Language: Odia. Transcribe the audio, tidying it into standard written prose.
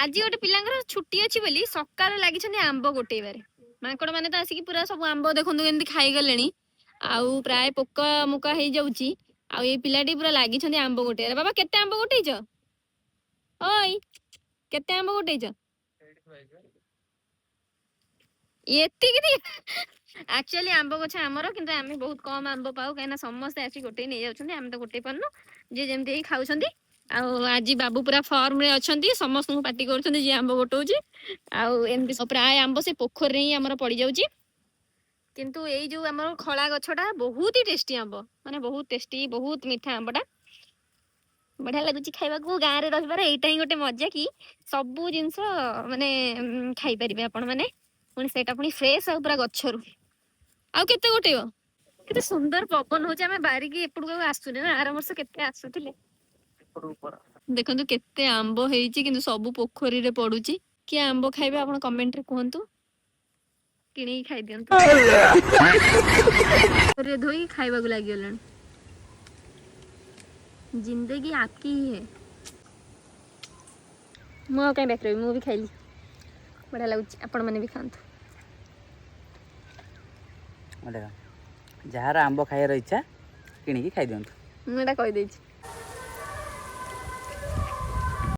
ଆଜି ଗୋଟେ ପିଲାଙ୍କର ଛୁଟି ଅଛି ବୋଲି ସକାଳୁ ଲାଗିଛନ୍ତି ଆମ୍ବ ଗୋଟେଇବାରେ। ମାଙ୍କଡ ମାନେ ତ ଆସିକି ପୁରା ସବୁ ଆମ୍ବ ଦେଖନ୍ତୁ କେମିତି ଖାଇଗଲେଣି, ଆଉ ପ୍ରାୟ ପୋକ ମୁକା ହେଇଯାଉଛି। ଆଉ ଏଇ ପିଲାଟି ପୁରା ଲାଗିଛନ୍ତି ଆମ୍ବ ଗୋଟେଇବାରେ। ବାବା, କେତେ ଆମ୍ବ ଗୋଟେଇଛ? ଓଇ, କେତେ ଆମ୍ବ ଗୋଟେଇଛ? ଏତିକି? ଆକ୍ଚୁଆଲି ଆମ୍ବ ଗଛ ଆମର, କିନ୍ତୁ ଆମେ ବହୁତ କମ ଆମ୍ବ ପାଉ, କାହିଁକିନା ସମସ୍ତେ ଆସି ଗୋଟେଇ ନେଇଯାଉଛନ୍ତି। ଆମେ ତ ଗୋଟେଇ ପାରୁନୁ, ଯିଏ ଯେମିତି ହେଇ ଖାଉଛନ୍ତି। ଆଉ ଆଜି ବାବୁ ପୁରା ଫର୍ମରେ ଅଛନ୍ତି, ସମସ୍ତଙ୍କୁ ପାଟି କରୁଛନ୍ତି ଯିଏ ଆମ୍ବ ଗୋଟଉଛି। ଆଉ ଏମିତି ପ୍ରାୟ ଆମ୍ବ ସେ ପୋଖରୀରେ ହିଁ ଆମର ପଡିଯାଉଛି। କିନ୍ତୁ ଏଇ ଯୋଉ ଆମର ଖଳା ଗଛଟା ବହୁତ ହି ଟେଷ୍ଟି ଆମ୍ବ, ମାନେ ବହୁତ ଟେଷ୍ଟି, ବହୁତ ମିଠା ଆମ୍ବଟା, ବଢିଆ ଲାଗୁଛି ଖାଇବାକୁ। ଗାଁରେ ରହିବାର ଏଇଟା ହିଁ ଗୋଟେ ମଜା କି ସବୁ ଜିନିଷ ମାନେ ଖାଇପାରିବେ ଆପଣ ମାନେ, ପୁଣି ସେଇଟା ପୁଣି ଫ୍ରେଶ ଆଉ ପୁରା ଗଛରୁ। ଆଉ କେତେ ଗୋଟେଇବ? କେତେ ସୁନ୍ଦର ପବନ ହଉଛି। ଆମେ ବାରିକି ଏପଟକୁ ଆଉ ଆସୁନି ନା, ଆର ବର୍ଷ କେତେ ଆସୁଥିଲେ। ଦେଖନ୍ତୁ କେତେ ଆମ୍ବ ହେଇଛି, କିନ୍ତୁ ସବୁ ପୋଖରୀରେ ପଡୁଛି। କିଏ ଆମ୍ବ ଖାଇବେ ଆପଣ କମେଣ୍ଟରେ କୁହନ୍ତୁ, କିଣିକି ଖାଇଦିଅନ୍ତୁ। ପୋଖରୀରେ ଧୋଇକି ଖାଇବାକୁ ଲାଗିଗଲାଣି। जिंदगी आपकी ही है। ମୁଁ ଆଉ କାଇଁ ବାକି ରହିବି? ମୁଁ ବି ଖାଇଲି, ବଢ଼ିଆ ଲାଗୁଛି। ଆପଣମାନେ ବି ଖାଆନ୍ତୁ। ଦେଖ, ଯାହାର ଆମ୍ବ ଖାଇବାର ଇଚ୍ଛା କିଣିକି ଖାଇଦିଅନ୍ତୁ। ମୁଁ ଏଇଟା କହିଦେଇଛି।